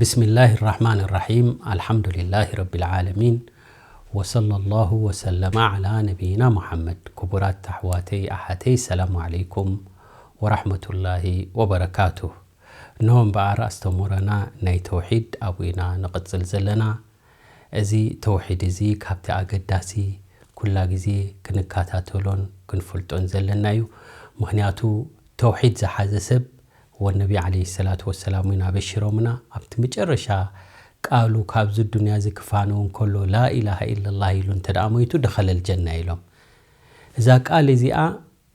بسم الله الرحمن الرحيم. الحمد لله رب العالمين. وصلى الله وسلم على نبينا محمد. ክቡራት ኣሕዋተይ ኣሓተይ፣ ሰላሙ ዓለይኩም ወራሕመቱላሂ ወበረካቱህ። እንሆ እምበኣር ኣስተምህሮና ናይ ተውሒድ ኣብኡ ኢና ንቕጽል ዘለና። እዚ ተውሒድ እዚ ካብቲ ኣገዳሲ፣ ኩላ ግዜ ክንከታተሎን ክንፈልጦን ዘለና እዩ። ምኽንያቱ ተውሒድ ዝሓዘ ሰብ፣ ወነቢ ዓለይሂ ሰላቱ ወሰላም እውን ኣበሽሮምና፣ ኣብቲ መጨረሻ ቃሉ ካብዚ ዱንያ እዚ ክፋነው እንከሎ ላኢላሃ ኢለላህ ኢሉ እንተ ደኣ ሞይቱ ደኸለል ጀና ኢሎም። እዛ ቃል እዚኣ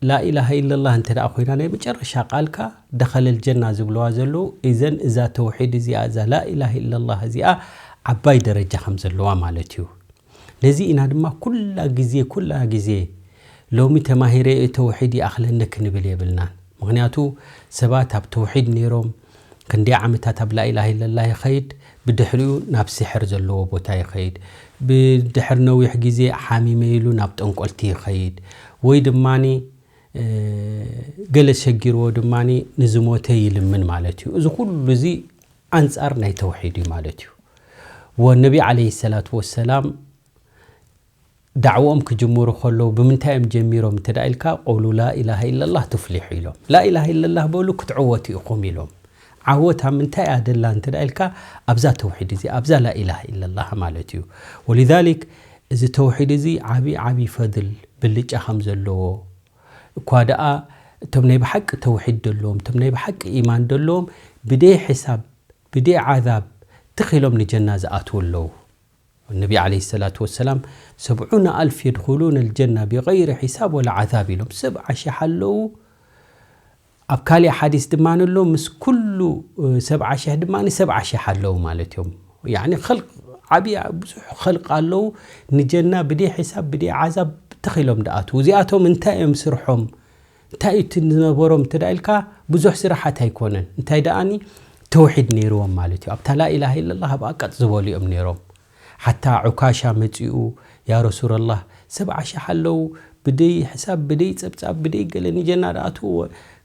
ላኢላሃ ኢለላህ እንተ ደኣ ኮይና ናይ መጨረሻ ቃልካ ደኸለል ጀና ዝብለዋ ዘለዉ፣ እዘን እዛ ተውሒድ እዚኣ፣ እዛ ላኢላሃ ኢለላህ እዚኣ ዓባይ ደረጃ ከም ዘለዋ ማለት እዩ። ነዚ ኢና ድማ ኩላ ግዜ፣ ኩላ ግዜ ሎሚ ተማሂረ እየ ተውሒድ ይኣኽለኒ ክንብል የብልናን። ምኽንያቱ ሰባት ኣብ ተውሒድ ነይሮም ክንደይ ዓመታት ኣብ ላኢላሃ ኢለላህ ይኸይድ፣ ብድሕሪኡ ናብ ስሕር ዘለዎ ቦታ ይኸይድ፣ ብድሕሪ ነዊሕ ግዜ ሓሚመ ኢሉ ናብ ጠንቆልቲ ይኸይድ፣ ወይ ድማኒ፣ እ፣ ገለ ሸጊርዎ ድማኒ ንዝሞተ ይልምን ማለት እዩ። እዚ ኩሉ እዚ ኣንጻር ናይ ተውሒድ እዩ ማለት እዩ። ወነቢ ዓለይሂ ሰላቱ ወሰላም ዳዕወኦም ክጅምሩ ከለዉ ብምንታይ እዮም ጀሚሮም እንተ ደኣ ኢልካ፣ "ቁሉ ላኢላሃ ኢለላህ ቱፍሊሑ" ኢሎም። "ላኢላሃ ኢለላህ በሉ ክትዕወቱ ኢኹም" ኢሎም። ዓወት ኣብ ምንታይ እያ ደላ እንተ ደኣ ኢልካ፣ ኣብዛ ተውሒድ እዚ፣ ኣብዛ ላኢላሃ ኢለላህ ማለት እዩ። ወሊዛሊክ እዚ ተውሒድ እዚ ዓቢ ዓቢ ፈድል፣ ብልጫ ከም ዘለዎ፣ እኳ ደኣ እቶም ናይ ብሓቂ ተውሒድ ደለዎም፣ እቶም ናይ ብሓቂ ኢማን ደለዎም፣ ብደይ ሕሳብ፣ ብደይ ዓዛብ ትኽ ኢሎም ንጀና ዝኣትዉ ኣለዉ። ነቢ ዓለይሂ ሰላቱ ወሰላም፣ "ሰብዑነ ኣልፍ የድኹሉነ ልጀና ቢገይሪ ሒሳብ ወላ ዓዛብ" ኢሎም። ሰብዓ ሽሕ ኣለዉ። ኣብ ካሊእ ሓዲስ ድማ ኣሎ፣ ምስ ኩሉ፣ እ፣ ሰብዓ ሽሕ ድማ ሰብዓ ሽሕ ኣለዉ ማለት እዮም። ያዕኒ ኸልቅ፣ ዓብዪ ብዙሕ ኸልቅ ኣለዉ፣ ንጀና ብደይ ሒሳብ፣ ብደይ ዓዛብ ትኽ ኢሎም ድኣትዉ። እዚኣቶም እንታይ እዮም ስርሖም? እንታይ እዩ እቲ ዝነበሮም እንተ ደኣ ኢልካ፣ ብዙሕ ስራሓት ኣይኮነን። እንታይ ደኣኒ፣ ተውሒድ ነይርዎም ማለት እዩ። ኣብታ ላኢላሃ ኢለላህ ኣብኣ ቀጥ ዝበሉ እዮም ነይሮም። ሓታ ዑካሻ መጺኡ፣ "ያ ረሱለላህ፣ ሰብዓ ሽሕ ኣለዉ፣ ብደይ ሕሳብ፣ ብደይ ጸብጻብ፣ ብደይ ገለ ንጀና ደኣትዉ፣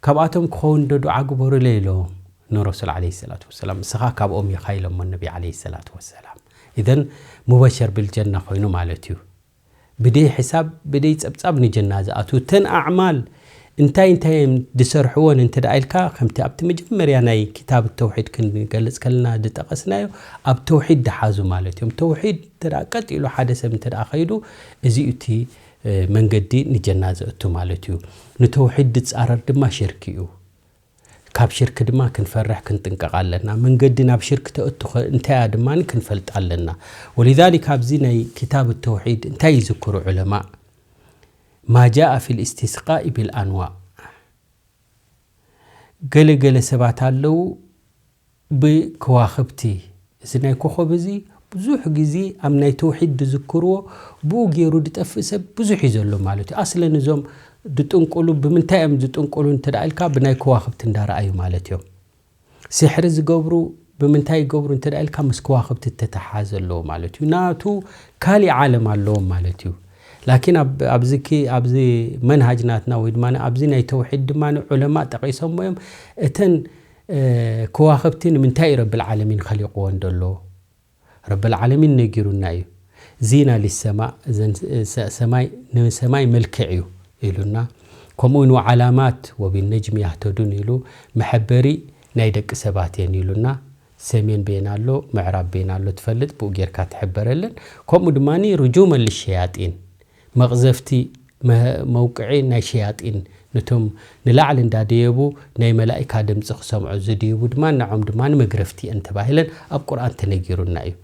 ካብኣቶም ክኸውን ዶ ዱዓ ግበሩለይ?" ኢሎም ንረሱል ዓለይሂ ሰላቱ ወሰላም። "ንስኻ ካብኦም ኢኻ" ኢሎሞ ነቢ ዓለይሂ ሰላቱ ወሰላም። ኢዘን ሙበሸር ብልጀና ኮይኑ ማለት እዩ። ብደይ ሕሳብ፣ ብደይ ጸብጻብ ንጀና ዝኣትዉ። እተን ኣዕማል እንታይ እንታይ እዮም ዝሰርሕዎን እንተ ደኣ ኢልካ፣ ከምቲ ኣብቲ መጀመርያ ናይ ክታብ ተውሒድ ክንገልጽ ከለና ዝጠቐስናዮ፣ ኣብ ተውሒድ ድሓዙ ማለት እዮም። ተውሒድ እንተ ደኣ ቀጥ ኢሉ ሓደ ሰብ እንተ ደኣ ኸይዱ፣ እዚ እዩ እቲ፣ እ፣ መንገዲ ንጀና ዘእቱ ማለት እዩ። ንተውሒድ ዝጻረር ድማ ሽርክ እዩ። ካብ ሽርክ ድማ ክንፈርሕ ክንጥንቀቕ ኣለና። መንገዲ ናብ ሽርክ ተእቱ ኸ እንታይ እያ ድማ ክንፈልጥ ኣለና። ወሊዛሊክ ኣብዚ ናይ ክታብ ተውሒድ እንታይ ይዝክሩ ዑለማ? ማ ጃአ ፊል ኢስቲስቃኢ ቢል ኣንዋእ። ገለ ገለ ሰባት ኣለዉ ብከዋኽብቲ፣ እዚ ናይ ኮኸብ እዚ ብዙሕ ግዜ ኣብ ናይ ተውሒድ ዝዝክርዎ፣ ብኡ ገይሩ ዝጠፍእ ሰብ ብዙሕ እዩ ዘሎ ማለት እዩ። ኣስለን እዞም ዝጥንቁሉ ብምንታይ እዮም ዝጥንቁሉ እንተ ደኣ ኢልካ፣ ብናይ ከዋኽብቲ እንዳረኣዩ ማለት እዮም። ሲሕሪ ዝገብሩ ብምንታይ ይገብሩ እንተ ደኣ ኢልካ፣ ምስ ከዋኽብቲ እተተሓሓዘ ኣለዎ ማለት እዩ። ናቱ ካሊእ ዓለም ኣለዎም ማለት እዩ። ላኪን ኣብ-፣ ኣብዚ ኪ-፣ ኣብዚ መንሃጅ ናትና ወይ ድማ ኣብዚ ናይ ተውሒድ ድማ ዑለማ ጠቒሶሞ እዮም። እተን፣ እ፣ ከዋኽብቲ ንምንታይ እዩ ረብል ዓለሚን ኸሊቕወን ዘሎ? ረብል ዓለሚን ነጊሩና እዩ። ዚና ሊሰማ፣ እዘን ሰ-፣ ሰማይ፣ ንሰማይ መልክዕ እዩ ኢሉና። ከምኡ እውን ወዓላማት ወቢነጅሚ ያህተዱን ኢሉ፣ መሐበሪ ናይ ደቂ ሰባት እየን ኢሉና። ሰሜን ቤን ኣሎ፣ ምዕራብ ቤን ኣሎ፣ ትፈልጥ፣ ብኡ ጌርካ ትሕበረለን። ከምኡ ድማ ርጁመን ልሸያጢን፣ መቕዘፍቲ፣ መ-፣ መውቅዒ ናይ ሸያጢን፣ ነቶም ንላዕሊ እንዳደየቡ ናይ መላኢካ ድምፂ ክሰምዑ ዝድይቡ ድማ፣ ንዖም ድማ መግረፍቲ እየን ተባሂለን ኣብ ቁርኣን ተነጊሩና እዩ።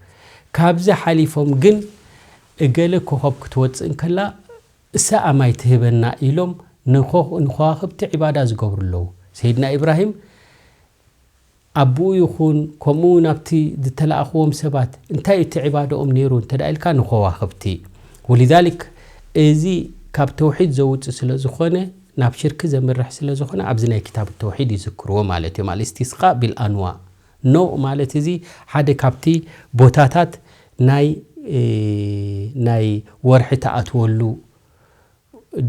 ካብዚ ሓሊፎም ግን እገለ ኮኸብ ክትወፅእ እንከላ እሳ ኣማይ ትህበና ኢሎም ንኮ-፣ ንከዋኽብቲ ዒባዳ ዝገብሩ ኣለዉ። ሰይድና ኢብራሂም ኣቦኡ ይኹን፣ ከምኡ እውን ኣብቲ ዝተላእኽዎም ሰባት እንታይ እቲ ዒባዳኦም ነይሩ እንተ ደኣ ኢልካ፣ ንኸዋኽብቲ። ወሊዛሊክ፣ እዚ ካብ ተውሒድ ዘውጽእ ስለ ዝኾነ፣ ናብ ሽርኪ ዘምርሕ ስለ ዝኾነ፣ ኣብዚ ናይ ክታብ ተውሒድ ይዝክርዎ ማለት እዮም። ኣልእስቲስቃእ ቢልኣንዋእ። ኖእ ማለት እዚ ሓደ ካብቲ ቦታታት ናይ፣ እ፣ ናይ ወርሒ ትኣትወሉ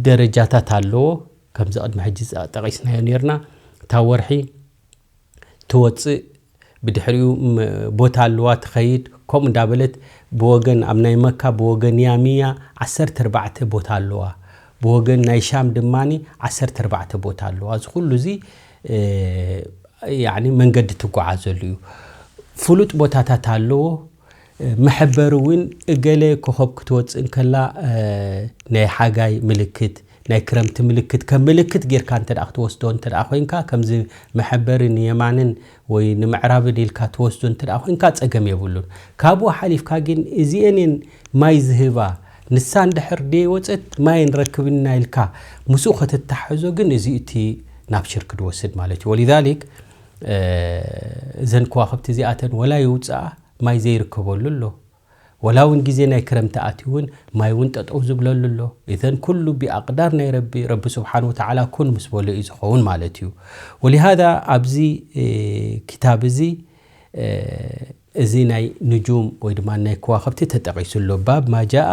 ደረጃታት ኣለዎ። ከምዚ ቅድሚ ሕጂ ጠቒስናዮ ኔርና፣ እታ ወርሒ ትወጽእ ብድሕሪኡ ም- ቦታ ኣለዋ ትኸይድ። ከምኡ እንዳበለት ብወገን ኣብ ናይ መካ ብወገን ያሚያ ዓሰርተ ኣርባዕተ ቦታ ኣለዋ። ብወገን ናይ ሻም ድማኒ ዓሰርተ ኣርባዕተ ቦታ ኣለዋ። እዚ ኩሉ እዚ እ፣ ያኒ መንገዲ ትጓዓዘሉ እዩ። ፍሉጥ ቦታታት ኣለዎ። መሐበሪ እውን እገለ ኮኸብ ክትወፅእ እንከላ ናይ ሓጋይ ምልክት፣ ናይ ክረምቲ ምልክት ከም ምልክት ጌርካ እንተ ክትወስዶ እንተ ኮይንካ፣ ከምዚ መሐበሪ ንየማንን ወይ ንምዕራብን ኢልካ ትወስዶ እንተ ኮይንካ ጸገም የብሉን። ካብኡ ሓሊፍካ ግን እዚኤን እየን ማይ ዝህባ፣ ንሳ እንድሕር ደይወፀት ማይ ንረክብና ኢልካ ምስኡ ከተተሓሕዞ ግን እዚ እቲ ናብ ሽርክ ድወስድ ማለት እዩ። ወሊዛሊክ እዘን ከዋኽብቲ እዚኣተን ወላ ይውፅኣ ማይ ዘይርከበሉ ኣሎ። ወላ እውን ግዜ ናይ ክረምቲ ኣትዩ እውን ማይ እውን ጠጠው ዝብለሉ ኣሎ። እዘን ኩሉ ብኣቅዳር ናይ ረቢ፣ ረቢ ስብሓን ወተዓላ ኩን ምስ በሎ እዩ ዝኸውን ማለት እዩ። ወሊሃዛ ኣብዚ እ፣ ክታብ እዚ እ፣ እዚ ናይ ንጁም ወይ ድማ ናይ ከዋኽብቲ ተጠቂሱ ኣሎ። ባብ ማ ጃኣ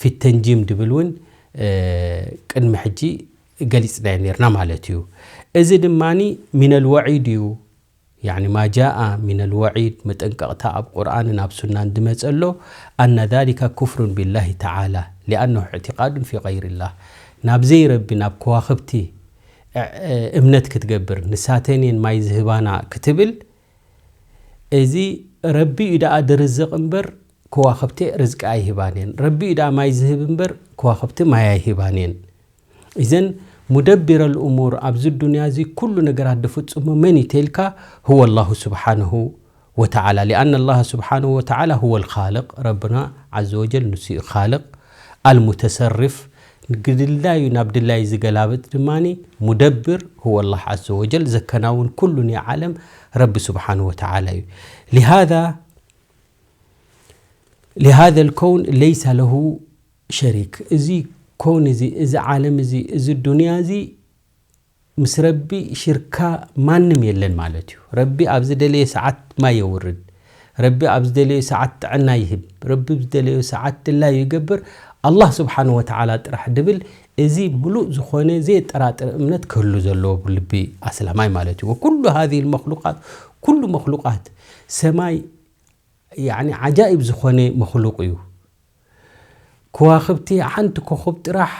ፊ ተንጂም ድብል እውን እ፣ ቅድሚ ሕጂ ገሊፅናዮ ነርና ማለት እዩ። እዚ ድማኒ ሚነል ወዒድ እዩ። ያኒ ማ ጃኣ ሚነል ወዒድ፣ መጠንቀቕታ ኣብ ቁርኣንን ኣብ ሱናን ድመፀ ኣሎ። ኣነ ዛሊከ ኩፍሩን ቢላሂ ተዓላ ሊኣነሁ እዕትቃዱን ፊ ገይሪላህ። ናብ ዘይረቢ ናብ ከዋኽብቲ እ- እ- እምነት ክትገብር፣ ንሳተን እየን ማይ ዝህባና ክትብል፣ እዚ ረቢ እዩ ደኣ ድርዝቕ እምበር ከዋኽብቲ ርዝቂ ኣይህባን እየን። ረቢ እዩ ደኣ ማይ ዝህብ እምበር ከዋኽብቲ ማይ ኣይህባን እየን። እዘን ሙደቢረ ልእሙር ኣብዚ ዱንያ እዚ ኩሉ ነገራት ድፍጽሞ መን እዩ ተልካ? هو الله سبحانه وتعالى لأن الله سبحانه وتعالى هو الخالق። ረብና ዓዘ ወጀል ንሱ እዩ ካልቅ። المتصرف ግድላዩ ናብ ድላዩ ዝገላብጥ ድማኒ ሙደብር هو الله عز وجل ዘከናውን ኩሉ ናይ ዓለም ረቢ ስብሓን ወተዓላ እዩ። لهذا لهذا الكون ليس له شريك። እዚ ኮን እዚ፣ እዚ ዓለም እዚ፣ እዚ ዱንያ እዚ ምስ ረቢ ሽርካ ማንም የለን ማለት እዩ። ረቢ ኣብ ዝደለየ ሰዓት ማይ የውርድ። ረቢ ኣብ ዝደለየ ሰዓት ጥዕና ይህብ። ረቢ ኣብ ዝደለየ ሰዓት ድላዩ ይገብር። ኣላህ ስብሓን ወተዓላ ጥራሕ ድብል፣ እዚ ምሉእ ዝኾነ ዘየጠራጥር እምነት ክህሉ ዘለዎ ልቢ ኣስላማይ ማለት እዩ። ወኩሉ ሃዚ መክሉቃት፣ ኩሉ መክሉቃት ሰማይ ያኒ ዓጃኢብ ዝኾነ መኽሉቕ እዩ። ከዋኽብቲ ሓንቲ ኮኾብ ጥራሕ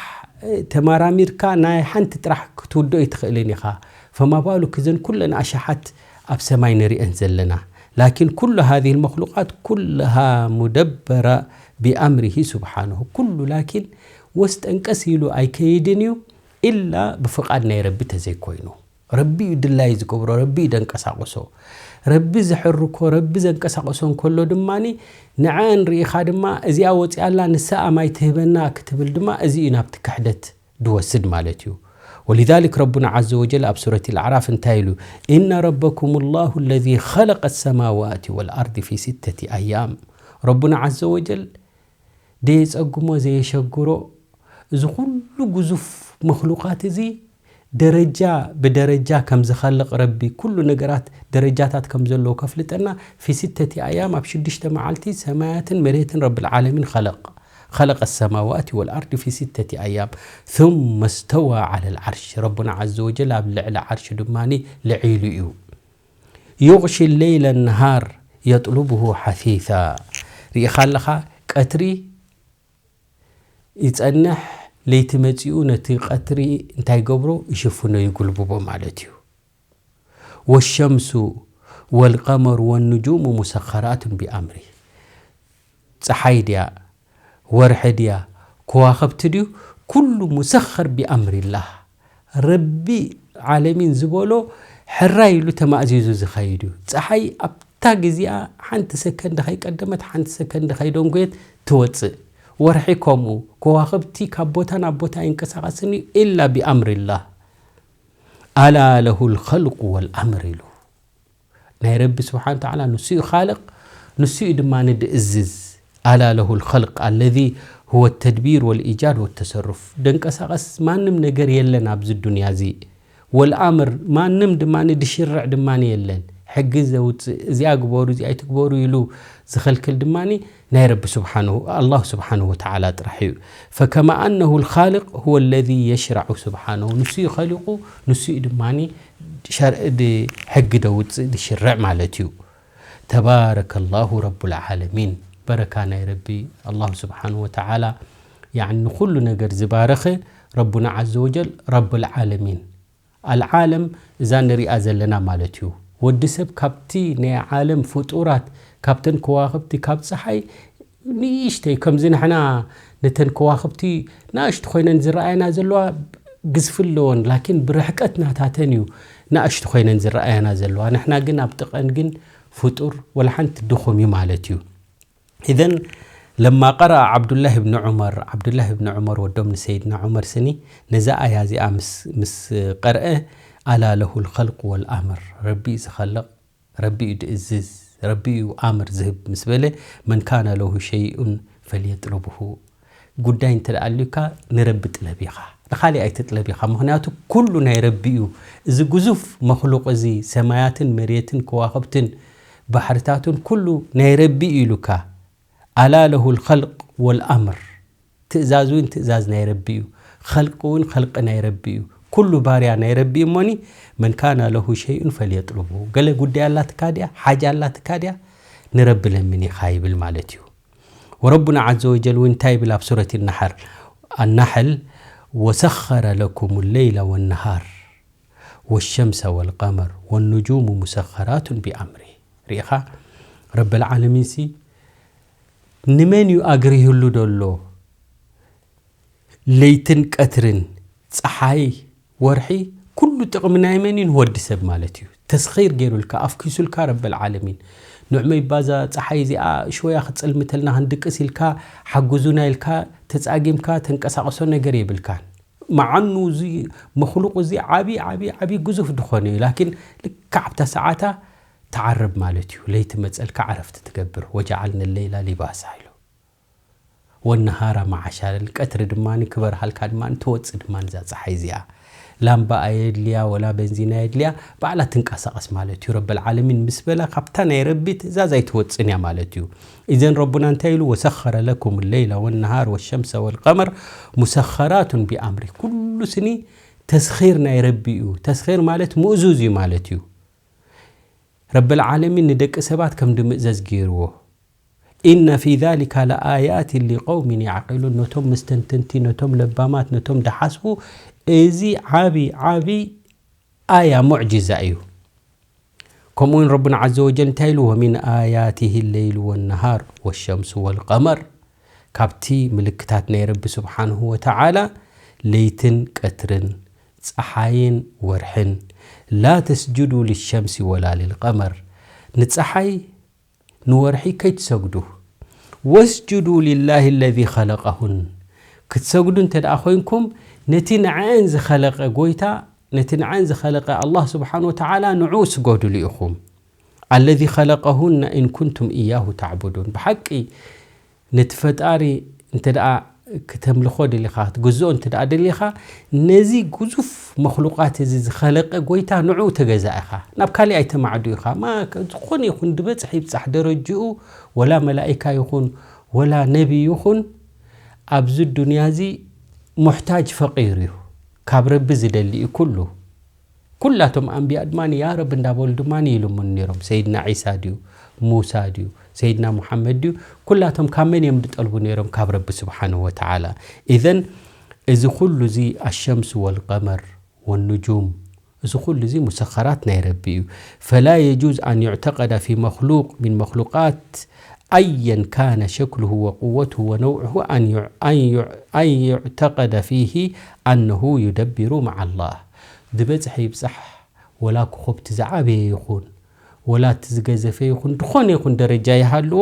ተማራሚርካ ናይ ሓንቲ ጥራሕ ክትውድኦ ኣይትኽእልን ኢኻ። ፈማ ባሉክ እዘን ኩለን ኣሽሓት ኣብ ሰማይ ንሪአን ዘለና። ላኪን ኩሉ ሃዚህ መኽሉቃት ኩልሃ ሙደበራ ቢኣምሪሂ ስብሓንሁ። ኩሉ ላኪን ወስጠንቀስ ኢሉ ኣይከይድን እዩ ኢላ ብፍቓድ ናይ ረቢ ተዘይኮይኑ። ረቢ እዩ ድላይ ዝገብሮ፣ ረቢ እዩ ደንቀሳቕሶ። ረቢ ዝሕርኮ፣ ረቢ ዘንቀሳቕሶ እንከሎ ድማኒ ንዐአን ርኢኻ ድማ እዚኣ ወፂኣላ ንሳኣ ማይ ትህበና ክትብል ድማ እዚ እዩ ናብቲ ክሕደት ድወስድ ማለት እዩ። ወሊዛሊክ ረቡና ዓዘ ወጀል ኣብ ሱረት ልኣዕራፍ እንታይ ኢሉ? ኢነ ረበኩም ላሁ ለዚ ኸለቀ ሰማዋት ወልኣርድ ፊ ሲተቲ ኣያም። ረቡና ዓዘ ወጀል ደየጸግሞ ዘየሸግሮ እዚ ኩሉ ግዙፍ መኽሉቃት እዚ ደረጃ ብደረጃ ከም ዝኸልቕ ረቢ ኩሉ ነገራት ደረጃታት ከም ዘለዎ ከፍልጠና ፊ ሲተቲ ኣያም ኣብ ሽዱሽተ መዓልቲ ሰማያትን መሬትን ረቢ ልዓለሚን ኸለቕ ኸለቀ ሰማዋት ወልኣርድ ፊ ሲተቲ ኣያም ثم استوى على العرش ረቡና ዓዘ ወጀል ኣብ ልዕሊ ዓርሽ ድማ ልዒሉ እዩ። يغشي الليل النهار يطلبه حثيثا ርኢኻ ኣለኻ ቀትሪ ይጸንሕ ለይቲ መጺኡ ነቲ ቀትሪ እንታይ ይገብሮ ይሽፍኖ ይጉልብቦ ማለት እዩ። والشمس والقمر والنجوم مسخرات بأمره ፀሓይ ድያ ወርሒ ድያ ከዋኽብቲ ድዩ ኩሉ مسخر بأمر الله ረቢ ዓለሚን ዝበሎ ሕራይ ኢሉ ተማእዚዙ ዝኸይድ እዩ። ፀሓይ ኣብታ ግዜኣ ሓንቲ ሰከንድ ከይቀደመት ሓንቲ ሰከንድ ከይደንጎየት ትወፅእ። ወርሒ ከምኡ። ከዋኽብቲ ካብ ቦታ ናብ ቦታ ኣይንቀሳቐስን እዩ إلا بأمر الله ألا له الخلق والأمر ኢሉ ናይ ረቢ ስብሓን ተዓላ ንሱ እዩ ካልቕ ንሱ እዩ ድማ ንድእዝዝ ኣላ ለሁ ልኸልቅ ኣለዚ ሁወ ተድቢር ወልኢጃድ ወተሰሩፍ ደንቀሳቐስ ማንም ነገር የለን ኣብዚ ዱንያ እዚ ወልኣምር ማንም ድማ ድሽርዕ ድማ የለን ሕጊ ዘውፅእ እዚኣ ግበሩ እዚኣ ኣይትግበሩ ኢሉ ዝኸልክል ድማ ናይ ረቢ ስብሓንሁ ኣላሁ ስብሓንሁ ወተዓላ ጥራሕ እዩ ፈከማ ኣነሁ ልኻልቅ ሁወ ለዚ የሽራዑ ስብሓንሁ ንሱ እዩ ኸሊቁ ንሱ እዩ ድማ ሕጊ ደውፅእ ድሽርዕ ማለት እዩ ተባረከላሁ ረቡል ዓለሚን። በረካ ናይ ረቢ ኣላሁ ስብሓን ወተዓላ፣ ያዕኒ ንኹሉ ነገር ዝባረኸ ረቡና ዓዘ ወጀል ረብል ዓለሚን። ኣልዓለም እዛ ንሪኣ ዘለና ማለት እዩ። ወዲ ሰብ ካብቲ ናይ ዓለም ፍጡራት፣ ካብተን ከዋኽብቲ፣ ካብ ፀሓይ ንእሽተይ፣ ከምዚ ንሕና ነተን ከዋኽብቲ ንእሽቱ ኮይነን ዝረኣየና ዘለዋ ግዝፊ ኣለወን፣ ላኪን ብርሕቀት ናታተን እዩ ንእሽቱ ኮይነን ዝረኣየና ዘለዋ። ንሕና ግን ኣብ ጥቐን ግን ፍጡር ወላ ሓንቲ ድኹም እዩ ማለት እዩ። ኢዘን ለማ ቀረአ ዓብዱላህ ብኒ ዑመር፣ ዓብዱላህ ብኒ ዑመር ወዶም ንሰይድና ዑመር ስኒ ነዛ ኣያ እዚኣ ምስ፣ ምስ ቀርአ፣ ኣላ ለሁ ልኸልቅ ወልኣምር፣ ረቢ እዩ ዝኸልቕ፣ ረቢ እዩ ድእዝዝ፣ ረቢ እዩ ኣምር ዝህብ ምስ በለ፣ መን ካነ ለሁ ሸይኡን ፈልየጥሉብሁ። ጉዳይ እንተ ደኣ ኣልዩካ ንረቢ ጥለብ ኢኻ፣ ንኻሊእ ኣይትጥለብ ኢኻ። ምኽንያቱ ኩሉ ናይ ረቢ እዩ። እዚ ግዙፍ መኽሉቕ እዚ፣ ሰማያትን መሬትን ከዋኽብትን ባሕርታቱን ኩሉ ናይ ረቢ እዩ ኢሉካ። ኣላ ለሁ ልኸልቅ ወልኣምር፣ ትእዛዝ እውን ትእዛዝ ናይ ረቢ እዩ፣ ኸልቂ እውን ኸልቂ ናይ ረቢ እዩ። ኩሉ ባርያ ናይ ረቢ እዩ። እሞኒ መን ካነ ለሁ ሸይኡን ፈልየጥሉቡ። ገለ ጉዳይ ኣላትካ ድያ? ሓጃ ኣላትካ ድያ? ንረቢ ለምን ኢኻ ይብል ማለት እዩ። ወረቡና ዓዘ ወጀል እውን እንታይ ይብል ኣብ ሱረት ናሕር፣ ኣናሕል፣ ወሰኸረ ለኩም ለይለ ወነሃር ወሸምሰ ወልቀመር ወኑጁሙ ሙሰኸራቱን ቢኣምሪ። ርኢኻ፣ ረበል ዓለሚን ሲ ንመን እዩ ኣግሪህሉ ደሎ? ለይትን ቀትርን፣ ፀሓይ፣ ወርሒ፣ ኩሉ ጥቕሚ ናይ መን እዩ? ንወዲ ሰብ ማለት እዩ። ተስኺር ገይሩልካ፣ ኣፍኪሱልካ ረበል ዓለሚን። ንዕመይ ባዛ ፀሓይ እዚኣ ሽወያ ክትፀልምተልና ክንድቅስ ኢልካ ሓጉዙና ኢልካ ተፃጊምካ ተንቀሳቕሶ ነገር የብልካን። መዓኑ እዚ መኽሉቕ እዚ ዓቢ፣ ዓቢ፣ ዓቢ ግዙፍ ድኾነ እዩ። ላኪን ልክዕ ኣብታ ሰዓታ ተዓርብ ማለት እዩ። ለይቲ መጸልካ ዓረፍቲ ትገብር። ወጀዓልና ለይላ ሊባሳ ኢሉ። ወነሃራ መዓሻ፣ ቀትሪ ድማ ክበርሃልካ ድማ ትወጽእ ድማ እዛ ጸሓይ እዚኣ። ላምባ ኣየድልያ ወላ በንዚን ኣየድልያ፣ ባዕላ ትንቀሳቐስ ማለት እዩ። ረበል ዓለሚን ምስ በላ ካብታ ናይ ረቢ ትእዛዝ ኣይትወጽን እያ ማለት እዩ። ኢዘን ረቡና እንታይ ኢሉ? ወሰኸረ ለኩም ለይላ ወነሃር ወሸምሰ ወልቀመር ሙሰኸራቱን ቢኣምሪ። ኩሉ ስኒ ተስኺር ናይ ረቢ እዩ። ተስኺር ማለት ምእዙዝ እዩ ማለት እዩ። ረበል ዓለሚን ንደቂ ሰባት ከም ድምእዘዝ ገይርዎ። ኢነ ፊ ዛሊካ ለኣያትን ሊቀውሚን ያዕቂሉን። ነቶም መስተንተንቲ፣ ነቶም ለባማት፣ ነቶም ድሓስቡ፣ እዚ ዓቢ፣ ዓቢ ኣያ፣ ሙዕጅዛ እዩ። ከምኡ እውን ረቡና ዓዘ ወጀል እንታይ ኢሉ? ወሚን ኣያቲሂ ለይሉ ወነሃር ወሸምሱ ወልቀመር። ካብቲ ምልክታት ናይ ረቢ ስብሓንሁ ወተዓላ ለይትን ቀትርን፣ ፀሓይን ወርሕን። ላ ተስጁዱ ልሸምሲ ወላ ልልቀመር። ንፀሓይ ንወርሒ ከይትሰግዱ። ወስጁዱ ሊላሂ ለዚ ኸለቀሁን። ክትሰግዱ እንተ ደኣ ኮይንኩም ነቲ ንዐአን ዝኸለቀ ጎይታ፣ ነቲ ንዐአን ዝኸለቀ ኣላህ ስብሓን ወተዓላ ንዑ ስገዱሉ ኢኹም። ኣለዚ ኸለቀሁና ኢን ኩንቱም ኢያሁ ተዕቡዱን። ብሓቂ ነቲ ፈጣሪ እንተ ደኣ ክተምልኾ ደሊኻ፣ ክትግዝኦ እንተ ደኣ ደሊኻ፣ ነዚ ግዙፍ መኽሉቃት እዚ ዝኸለቀ ጎይታ ንዑ ተገዛእ ኢኻ። ናብ ካሊእ ኣይተማዕዱ ኢኻ። ማ-፣ ዝኾነ ይኹን ድበጽሕ ይብጻሕ ደረጅኡ፣ ወላ መላኢካ ይኹን፣ ወላ ነቢ ይኹን፣ ኣብዚ ዱንያ እዚ ሙሕታጅ ፈቂር እዩ። ካብ ረቢ ዝደሊ እዩ ኩሉ። ኩላቶም ኣንብያ ድማ ያ ረቢ እንዳበሉ ድማ ይልምኑ ነይሮም። ሰይድና ዒሳ ድዩ? ሙሳ ድዩ? ሰይድና ሙሓመድ ድዩ? ኩላቶም ካብ መን እዮም ዝጠልቡ ነይሮም? ካብ ረቢ ስብሓንሁ ወተዓላ። ኢዘን እዚ ኩሉ እዚ ኣሸምስ ወልቀመር ወኑጁም፣ እዚ ኩሉ እዚ ሙሰኸራት ናይ ረቢ እዩ። ፈላ የጁዝ ኣን ዩዕተቀደ ፊ መኽሉቅ ሚን መኽሉቃት ኣየን ካነ ሸክልሁ ወቁወትሁ ወነውዕሁ ኣን ዩ-፣ ኣን ዩ-፣ ኣን ዩዕተቀደ ፊሂ ኣነሁ ዩደቢሩ መዓ ላህ። ዝበፅሐ ይብፃሕ፣ ወላ ኮኸብቲ ዝዓበየ ይኹን፣ ወላ እቲ ዝገዘፈ ይኹን፣ ድኾነ ይኹን ደረጃ ይሃልዎ፣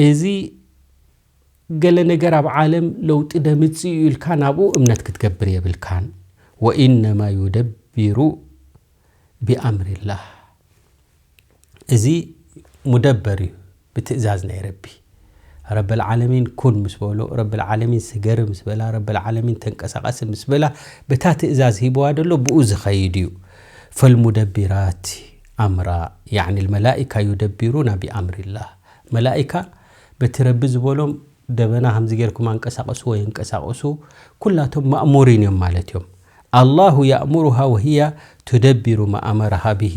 እዚ ገለ ነገር ኣብ ዓለም ለውጢ ደምፅእ እዩ ኢልካ ናብኡ እምነት ክትገብር የብልካን። ወኢነማ ዩደቢሩ ቢኣምሪላህ። እዚ ሙደበር እዩ፣ ብትእዛዝ ናይ ረቢ። ረበል ዓለሚን ኩን ምስ በሎ፣ ረበል ዓለሚን ስገር ምስ በላ፣ ረበል ዓለሚን ተንቀሳቐሲ ምስ በላ፣ በታ ትእዛዝ ሂብዋ ደሎ ብኡ ዝኸይድ እዩ። ፈልሙደቢራት ኣምራ፣ ያዕኒ ልመላኢካ ዩደቢሩና ቢኣምሪላህ። መላኢካ በቲ ረቢ ዝበሎም ደበና ከምዚ ጌርኩም ኣንቀሳቕስዎ የንቀሳቕሱ፣ ኩላቶም ማእሙሪን እዮም ማለት እዮም። الله يأمرها وهي تدبر ما أمرها به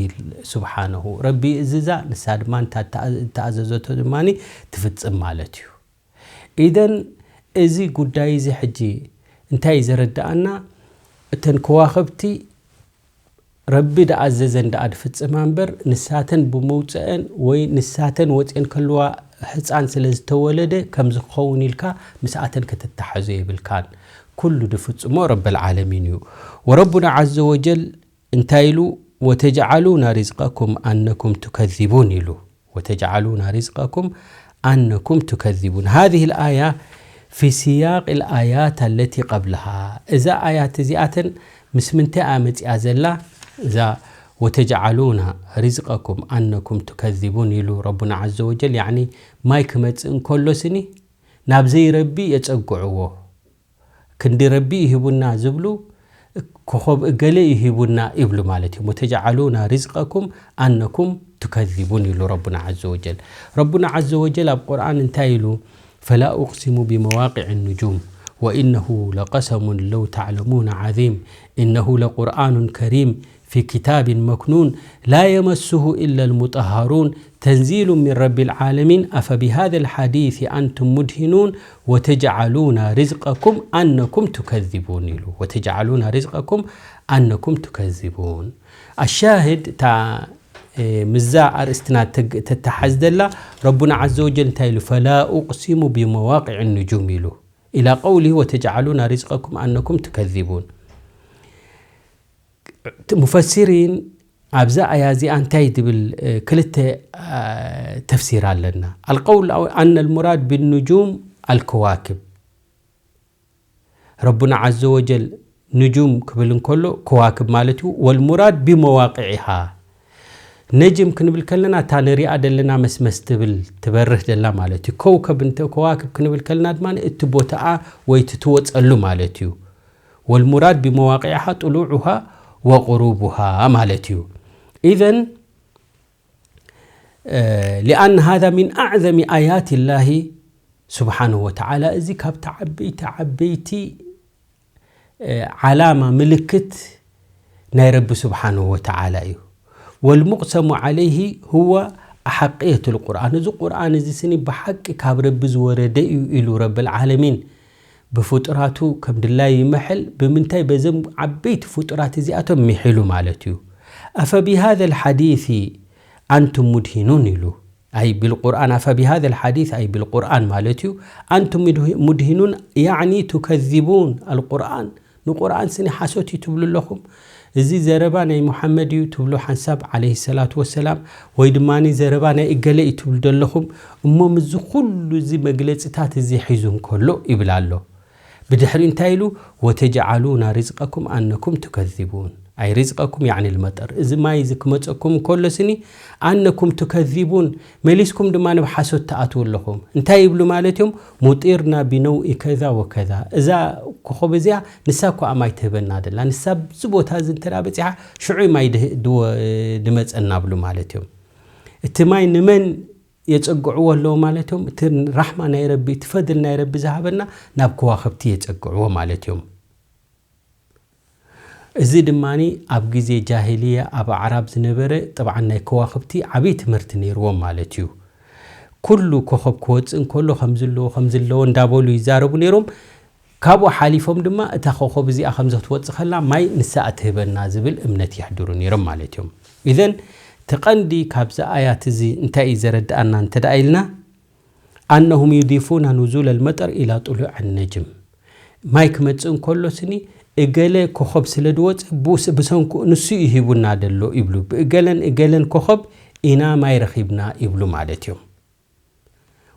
سبحانه. ረቢ ይእዝዛ፣ ንሳ ድማ እንታ እተኣ-፣ እተኣዘዘቶ ድማ ትፍጽም ማለት እዩ። ኢዘን እዚ ጉዳይ እዚ ሕጂ እንታይ እዩ ዘረድኣና? እተን ከዋኽብቲ ረቢ ደኣዘዘን ደኣ ድፍጽማ እምበር፣ ንሳተን ብመውጽአን ወይ ንሳተን ወጽኤን ከልዋ ህጻን ስለ ዝተወለደ ከምዚ ክኸውን ኢልካ ምስኣተን ከተተሓዞ የብልካን። ኩሉ ድፍጽሞ ረበል ዓለሚን እዩ። ወረቡና ዓዘ ወጀል እንታይ ኢሉ? وتجعلون رزقكم أنكم تكذبون ኢሉ። وتجعلون رزقكم أنكم تكذبون. هذه الآية في سياق الآيات التي قبلها. እዛ ኣያት እዚኣተን ምስ ምንታይ እያ መጺኣ ዘላ? እዛ وتجعلون رزقكم أنكم تكذبون ኢሉ ረቡና ዓዘ ወጀል፣ ያዕኒ ማይ ክመጽእ እንከሎ ስኒ ናብ ዘይረቢ የጸግዕዎ። ክንዲ ረቢ ይሂቡና ዝብሉ፣ ኮኸብ እገለ ይሂቡና ይብሉ ማለት እዩ። وتجعلون رزقكم أنكم تكذبون ኢሉ ረቡና ዓዘ ወጀል። ረቡና ዓዘ ወጀል ኣብ ቁርኣን እንታይ ኢሉ? فلا أقسم بمواقع النجوم وإنه لقسم لو تعلمون عظيم إنه لقرآن كريم في كتاب مكنون لا يمسه إلا المطهرون تنزيل من رب العالمين أفبهذا الحديث أنتم مدهنون وتجعلون رزقكم أنكم تكذبون ኢሉ። وتجعلون رزقكم أنكم تكذبون. الشاهد እታ፣ እ፣ ምዛ ኣርእስትና ተግ-፣ ተተሓዝ ዘላ ረቡና ዓዘ ወጀል እንታይ ኢሉ? فلا أقسم بمواقع النجوم ኢሉ። إلى قوله وتجعلون رزقكم أنكم تكذبون. እቲ ሙፈሲሪን ኣብዛ ኣያ እዚኣ እንታይ ድብል፣ እ፣ ክልተ፣ እ፣ ተፍሲር ኣለና። القول الأول أن المراد بالنجوم الكواكب። ረቡና ዓዘ ወጀል ንጁም ክብል እንከሎ ከዋክብ ማለት እዩ። والمراد بمواقعها። ነጅም ክንብል ከለና እታ ንሪኣ ዘለና መስመስ ትብል ትበርህ ደላ ማለት እዩ። ከውከብ እንተ ከዋክብ ክንብል ከለና ድማ እቲ ቦታኣ ወይ እቲ ትወጸሉ ማለት እዩ። والمراد بمواقعها طلوعها وغروبها ማለት እዩ። إذن لأن هذا من أعظم آيات الله سبحانه وتعالى እዚ ካብቲ ዓበይቲ ዓበይቲ ዓላማ ምልክት ናይ ረቢ ስብሓንሁ ወተዓላ እዩ። والمقسم عليه هو أحقية القرآن እዚ ቁርኣን እዚ ስኒ ብሓቂ ካብ ረቢ ዝወረደ እዩ ኢሉ ረብል ዓለሚን ብፍጡራቱ ከም ድላዩ ይምሕል። ብምንታይ? በዘም ዓበይቲ ፍጡራት እዚኣቶም ሚሒሉ ማለት እዩ። أفبهذا الحديث أنتم مدهنون ኢሉ። أي بالقرآن أفبهذا الحديث أي بالقرآن ማለት እዩ። أنتم مدهنون يعني تكذبون القرآن ንቁርኣን ስኒ ሓሶት እዩ ትብሉ ኣለኹም። እዚ ዘረባ ናይ ሙሓመድ እዩ ትብሉ ሓንሳብ ዓለይሂ ሰላቱ ወሰላም ወይ ድማ ዘረባ ናይ እገለ እዩ ትብሉ ዘለኹም። እሞ ምስዚ ኩሉ እዚ መግለፅታት እዚ ሒዙ እንከሎ ይብል ኣሎ። ብድሕሪ እንታይ ኢሉ? وتجعلون رزقكم أنكم تكذبون أي رزقكم يعني المطر እዚ ማይ እዚ ክመፀኩም እንከሎ ስኒ أنكم تكذبون መሊስኩም ድማ ንብሓሶት ትኣትዉ ኣለኹም። እንታይ ይብሉ ማለት እዮም? مطرنا بنوء كذا وكذا እዛ ኮኸብ እዚኣ ንሳ እኳ ማይ ትህበና ደላ ንሳ ኣብዚ ቦታ እዚ እንተ በፂሓ ሽዑ ማይ ድመፀና ብሉ ማለት እዮም። እቲ ማይ ንመን የፀግዕዎ ኣለዉ ማለት እዮም? እቲ ራሕማ ናይ ረቢ እቲ ፈድል ናይ ረቢ ዝሃበና ናብ ከዋኽብቲ የፀግዕዎ ማለት እዮም። እዚ ድማ ኣብ ግዜ ጃሂልያ ኣብ ኣዕራብ ዝነበረ ጥብዓን ናይ ከዋኽብቲ ዓብዪ ትምህርቲ ነይርዎም ማለት እዩ። ኩሉ ኮኸብ ክወፅእ እንከሎ ከምዚ ኣለዎ ከምዚ ኣለዎ እንዳበሉ ይዛረቡ ነይሮም። ካብኡ ሓሊፎም ድማ እታ ኮኸብ እዚኣ ከምዚ ክትወፅእ ከላ ማይ ንሳ እትህበና ዝብል እምነት የሕድሩ ነይሮም ማለት እዮም። ኢዘን እቲ ቀንዲ ካብዚ ኣያት እዚ እንታይ እዩ ዘረድኣና እንተ ደኣ ኢልና أنهم يضيفون نزول المطر إلى طلوع النجم ማይ ክመጽእ እንከሎ ስኒ እገለ ኮኸብ ስለ ዝወጸ ብሰንኩ ንሱ እዩ ሂቡና ደሎ ይብሉ። ብእገለን እገለን ኮኸብ ኢና ማይ ረኺብና ይብሉ ማለት እዮም።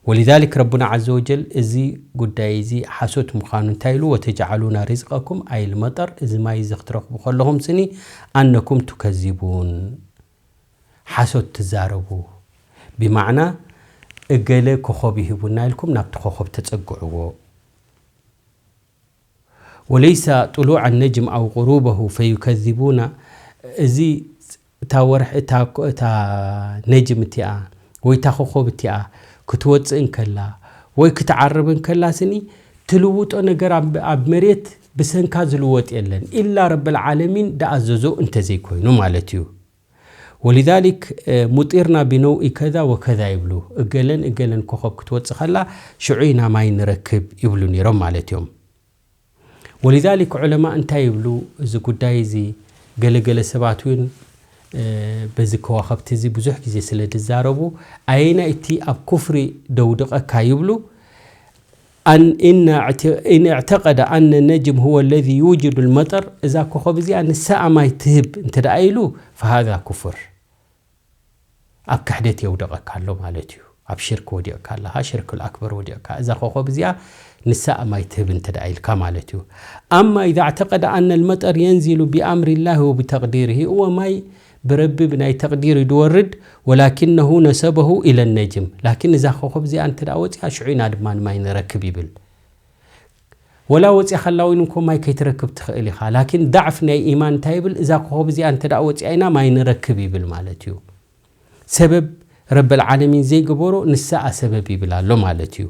ولذلك ረቡና عز وجل እዚ ጉዳይ እዚ ሓሶት ምዃኑ እንታይ ኢሉ وتجعلون رزقكم أي المطر እዚ ማይ እዚ ክትረኽቡ ከለኹም ስኒ أنكم تكذبون ሓሶት ትዛረቡ ብማዕና እገለ ኮኸብ ይሂቡና ኢልኩም ናብቲ ኮኸብ ተጸግዕዎ وليس طلوع النجم أو غروبه فيكذبون እዚ እታ ወርሒ እታ ነጅም እቲኣ ወይ እታ ኮኸብ እቲኣ ክትወፅእ እንከላ ወይ ክትዓርብ እንከላ ስኒ ትልውጦ ነገር ኣብ መሬት ብሰንካ ዝልወጥ የለን፣ ኢላ ረብል ዓለሚን ደኣዘዞ እንተዘይኮይኑ ማለት እዩ። ወሊዛሊክ፣ እ፣ ሙጢርና ቢነውኢ ከዛ ወከዛ ይብሉ። እገለን እገለን ኮኸብ ክትወጽእ ከላ፣ ሽዑ ኢና ማይ ንረክብ ይብሉ ነይሮም ማለት እዮም። ወሊዛሊክ ዑለማ እንታይ ይብሉ? እዚ ጉዳይ እዚ ገለገለ ሰባት እውን፣ እ፣ በዚ ከዋኸብቲ እዚ ብዙሕ ግዜ ስለ ዝዛረቡ፣ ኣየናይ እቲ ኣብ ኩፍሪ ደውድቐካ ይብሉ? ኣን-፣ ኢነ እዕተ-፣ ኢነ እዕተቀደ ኣነ ነጅም ሁወ ለዚ ዩጅዱ ልመጠር፣ እዛ ኮኸብ እዚኣ ንሳ ማይ ትህብ እንተ ደኣ ኢሉ፣ ፈሃዛ ኩፍር፣ ኣብ ክሕደት የውደቐካ ኣሎ ማለት እዩ። ኣብ ሽርክ ወዲቕካ ኣለኻ፣ ሽርክ ኣክበር ወዲቕካ። እዛ ኮኸብ እዚኣ ንሳ ማይ ትህብ እንተ ደኣ ኢልካ ማለት እዩ። ኣማ ኢዛ እዕተቀደ ኣነ ልመጠር የንዚሉ ቢኣምሪ ላሂ ወብተቅዲርሂ፣ እወ ማይ ብረቢ ብናይ ተቅዲር እዩ ድወርድ፣ ወላኪነሁ ነሰበሁ ኢለ ነጅም። ላኪን እዛ ኮኸብ እዚኣ እንተ ደኣ ወፂኣ ሽዑ ኢና ድማ ንማይ ንረክብ ይብል። ወላ ወፂኣ ከላ እውን እኮ ማይ ከይትረክብ ትኽእል ኢኻ። ላኪን ዳዕፍ ናይ ኢማን እንታይ ይብል? እዛ ኮኸብ እዚኣ እንተ ደኣ ወፂኣ ኢና ማይ ንረክብ ይብል ማለት እዩ። ሰበብ ረብል ዓለሚን ዘይገበሮ ንሳኣ ሰበብ ይብል ኣሎ ማለት እዩ።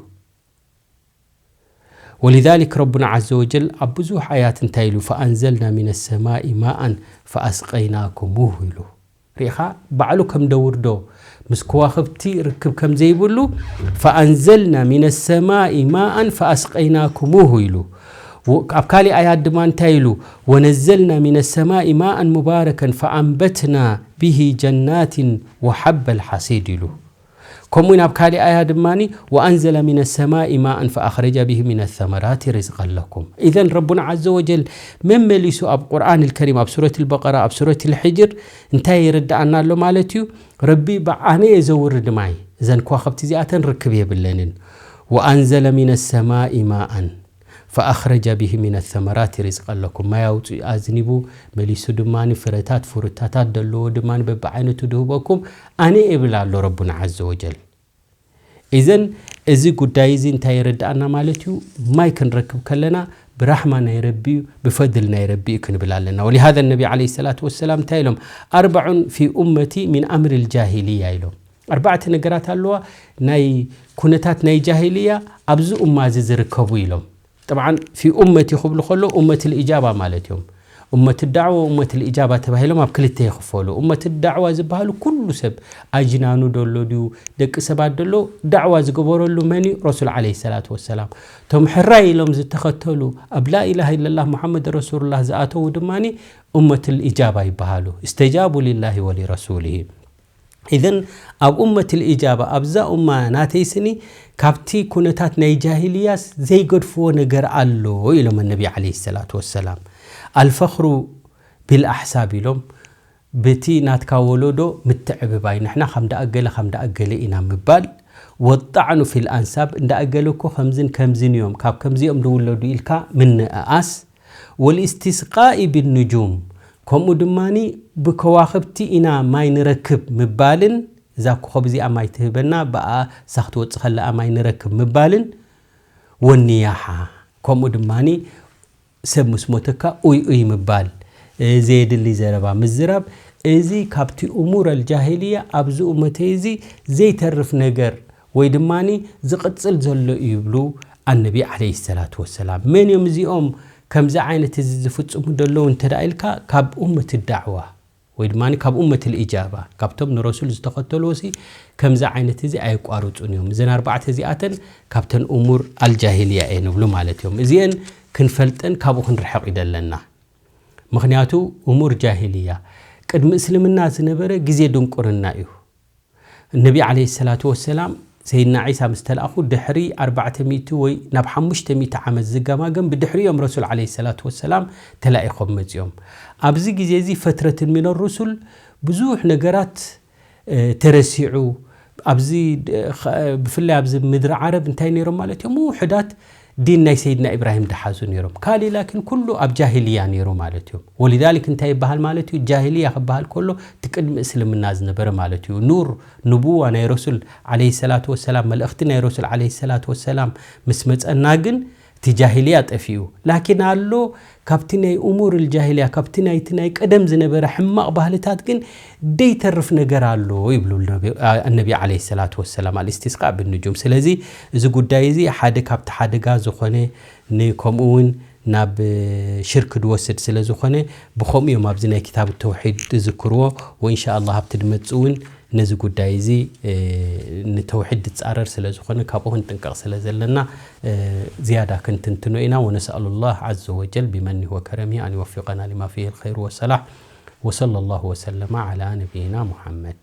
ወሊዛሊክ ረቡና ዓዘ ወጀል ኣብ ብዙሕ ኣያት እንታይ ኢሉ? ፈኣንዘልና ሚነ ሰማኢ ማኣን ፈኣስቀይናኩሙሁ ኢሉ። ርኢኻ፣ ባዕሉ ከም ደውርዶ ምስ ከዋኽብቲ ርክብ ከም ዘይብሉ፣ ፈኣንዘልና ሚነ ሰማኢ ማኣን ፈኣስቀይናኩሙሁ ኢሉ። ወ-፣ ኣብ ካሊእ ኣያት ድማ እንታይ ኢሉ? ወነዘልና ሚነ ሰማኢ ማኣን ሙባረከን ፈኣንበትና ቢሂ ጀናቲን ወሓበል ሓሲድ ኢሉ። ከምኡ ናብ ካሊእ ኣያ ድማኒ፣ "ወኣንዘለ ሚነ ሰማኢ ማእን ፈኣኽረጀ ቢሂ ሚነ ሰመራቲ ሪዝቀን ለኩም።" ኢዘን ረቡና ዓዘ ወጀል መመሊሱ ኣብ ቁርኣን ልከሪም፣ ኣብ ሱረት ልበቀራ፣ ኣብ ሱረት ልሕጅር እንታይ የረድኣና ኣሎ ማለት እዩ? ረቢ ብኣነ እየ ዘውርድ ማይ፣ እዘን ከዋኽብቲ እዚኣተን ርክብ የብለንን። "ወኣንዘለ ሚነ ሰማኢ ማእን ፈኣኽረጀ ቢሂ ሚነ ሰመራቲ ሪዝቀን ለኩም።" ማይ ኣውፅኡ ኣዝኒቡ፣ መሊሱ ድማ ፍረታት፣ ፍሩታታት ዘለዎ ድማ በብዓይነቱ ድህበኩም ኣነ እብል ኣሎ ረቡና ዓዘ ወጀል። ኢዘን እዚ ጉዳይ እዚ እንታይ የረድኣና ማለት እዩ? ማይ ክንረክብ ከለና ብራሕማ ናይ ረቢ እዩ፣ ብፈድል ናይ ረቢ እዩ ክንብል ኣለና። ወሊሃዘ ነቢ ዓለይሂ ሰላቱ ወሰላም እንታይ ኢሎም? "ኣርባዑን ፊ ኡመቲ ሚን ኣምሪ ልጃሂልያ" ኢሎም። ኣርባዕተ ነገራት ኣለዋ ናይ ኩነታት ናይ ጃሂልያ ኣብዚ ኡማ እዚ ዝርከቡ ኢሎም። ጠብዓን ፊ ኡመቲ ክብሉ ከሎ ኡመት ልኢጃባ ማለት እዮም። ኡመት ዳዕዋ፣ ኡመት ልኢጃባ ተባሂሎም ኣብ ክልተ ይኽፈሉ። ኡመት ዳዕዋ ዝበሃሉ ኩሉ ሰብ፣ ኣጅናኑ ደሎ ድዩ፣ ደቂ ሰባት ደሎ፣ ዳዕዋ ዝገበረሉ መን እዩ? ረሱል ዓለይሂ ሰላቱ ወሰላም። እቶም ሕራይ ኢሎም ዝተኸተሉ፣ ኣብ ላኢላሃ ኢለላህ ሙሓመድ ረሱሉላህ ዝኣተዉ ድማኒ ኡመት ልኢጃባ ይበሃሉ። እስተጃቡ ሊላሂ ወሊረሱሊሂ። ኢዘን ኣብ ኡመት ልኢጃባ፣ ኣብዛ ኡማ ናተይ ስኒ፣ ካብቲ ኩነታት ናይ ጃሂልያስ ዘይገድፍዎ ነገር ኣሎ ኢሎም ነቢ ዓለይሂ ሰላቱ ወሰላም። ኣልፈኽሩ ቢልኣሕሳብ ኢሎም፣ በቲ ናትካ ወለዶ ምትዕብባይ፣ ንሕና ከም ደኣገለ ከም ደኣገለ ኢና ምባል፣ ወጣዕኑ ፊል ኣንሳብ፣ እንዳኣገለ እኮ ከምዝን ከምዝን እዮም፣ ካብ ከምዚኦም ዝውለዱ ኢልካ ምንእኣስ፣ ወልእስትስቃኢ ብንጁም፣ ከምኡ ድማኒ ብከዋኽብቲ ኢና ማይ ንረክብ ምባልን፣ እዛ ኮኸብ እዚኣ ማይ ትህበና፣ ብኣ እሳ ክትወጽእ ከለኣ ማይ ንረክብ ምባልን፣ ወኒያሓ፣ ከምኡ ድማኒ ሰብ ምስ ሞተካ ኡይ ኡይ ምባል፣ እ፣ ዘየድሊ ዘረባ ምዝራብ፣ እዚ ካብቲ እሙር ኣልጃሂልያ ኣብዚ እመተይ እዚ ዘይተርፍ ነገር ወይ ድማኒ ዝቕጽል ዘሎ እዩ ይብሉ ኣነቢ ዓለይሂ ሰላቱ ወሰላም። መን እዮም እዚኦም ከምዚ ዓይነት እዚ ዝፍጽሙ ዘለዉ እንተ ደኣ ኢልካ፣ ካብ ኡመት ዳዕዋ ወይ ድማኒ ካብ ኡመት ልኢጃባ፣ ካብቶም ንረሱል ዝተኸተልዎሲ ከምዚ ዓይነት እዚ ኣየቋርጹን እዮም። እዘን ኣርባዕተ እዚኣተን ካብተን እሙር ኣልጃሂልያ እየን ንብሉ ማለት እዮም። እዚአን ክንፈልጠን ካብኡ ክንርሕቕ እዩ ደለና። ምኽንያቱ እሙር ጃሂልያ ቅድሚ እስልምና ዝነበረ ግዜ ድንቁርና እዩ። ነቢ ዓለይሂ ሰላቱ ወሰላም ሰይድና ዒሳ ምስ ተላእኹ ድሕሪ ኣርባዕተ ሚእቲ ወይ ናብ ሓሙሽተ ሚእቲ ዓመት ዝገማገም ብድሕሪኦም ረሱል ዓለይሂ ሰላቱ ወሰላም ተላኢኾም መጺኦም። ኣብዚ ግዜ እዚ ፈትረትን ሚነ ሩሱል ብዙሕ ነገራት፣ እ፣ ተረሲዑ፣ ኣብዚ ድ-፣ ኸ-፣ ብፍላይ ኣብዚ ምድሪ ዓረብ እንታይ ነይሮም ማለት እዮም? ውሑዳት ዲን ናይ ሰይድና ኢብራሂም ድሓዙ ነይሮም። ካሊእ ላኪን ኩሉ ኣብ ጃሂልያ ነይሩ ማለት እዩ። ወሊዛሊክ እንታይ ይበሃል ማለት እዩ? ጃሂልያ ክበሃል ከሎ እቲ ቅድሚ እስልምና ዝነበረ ማለት እዩ። ኑር ንቡዋ ናይ ረሱል ዓለይሂ ሰላቱ ወሰላም፣ መልእኽቲ ናይ ረሱል ዓለይሂ ሰላቱ ወሰላም ምስ መጸና ግን እቲ ጃሂልያ ጠፊኡ። ላኪን ኣሎ ካብቲ ናይ እሙር ልጃሂልያ፣ ካብቲ ናይቲ ናይ ቀደም ዝነበረ ሕማቕ ባህልታት ግን ደይተርፍ ነገር ኣሎ ይብሉ ነቢ-፣ አ-፣ ነቢ ዓለይሂ ሰላቱ ወሰላም፣ ኣልእስቲስቃእ ብንጁም። ስለዚ እዚ ጉዳይ እዚ ሓደ ካብቲ ሓደጋ ዝኾነ፣ ን-፣ ከምኡ እውን ናብ ሽርክ ድወስድ ስለ ዝኾነ ብኸምኡ እዮም ኣብዚ ናይ ክታብ ተውሒድ ዝዝክርዎ። ወኢንሻ ኣላህ ኣብቲ ድመጽእ እውን ነዚ ጉዳይ እዚ ንተውሒድ ዝጻረር ስለ ዝኾነ ካብኡ ክንጥንቀቕ ስለ ዘለና ዝያዳ ክንትንትኖ ኢና። ونسأل الله عز وجل بمنه وكرمه أن يوفقنا لما فيه الخير والصلاح. وصلى الله وسلم على نبينا محمد.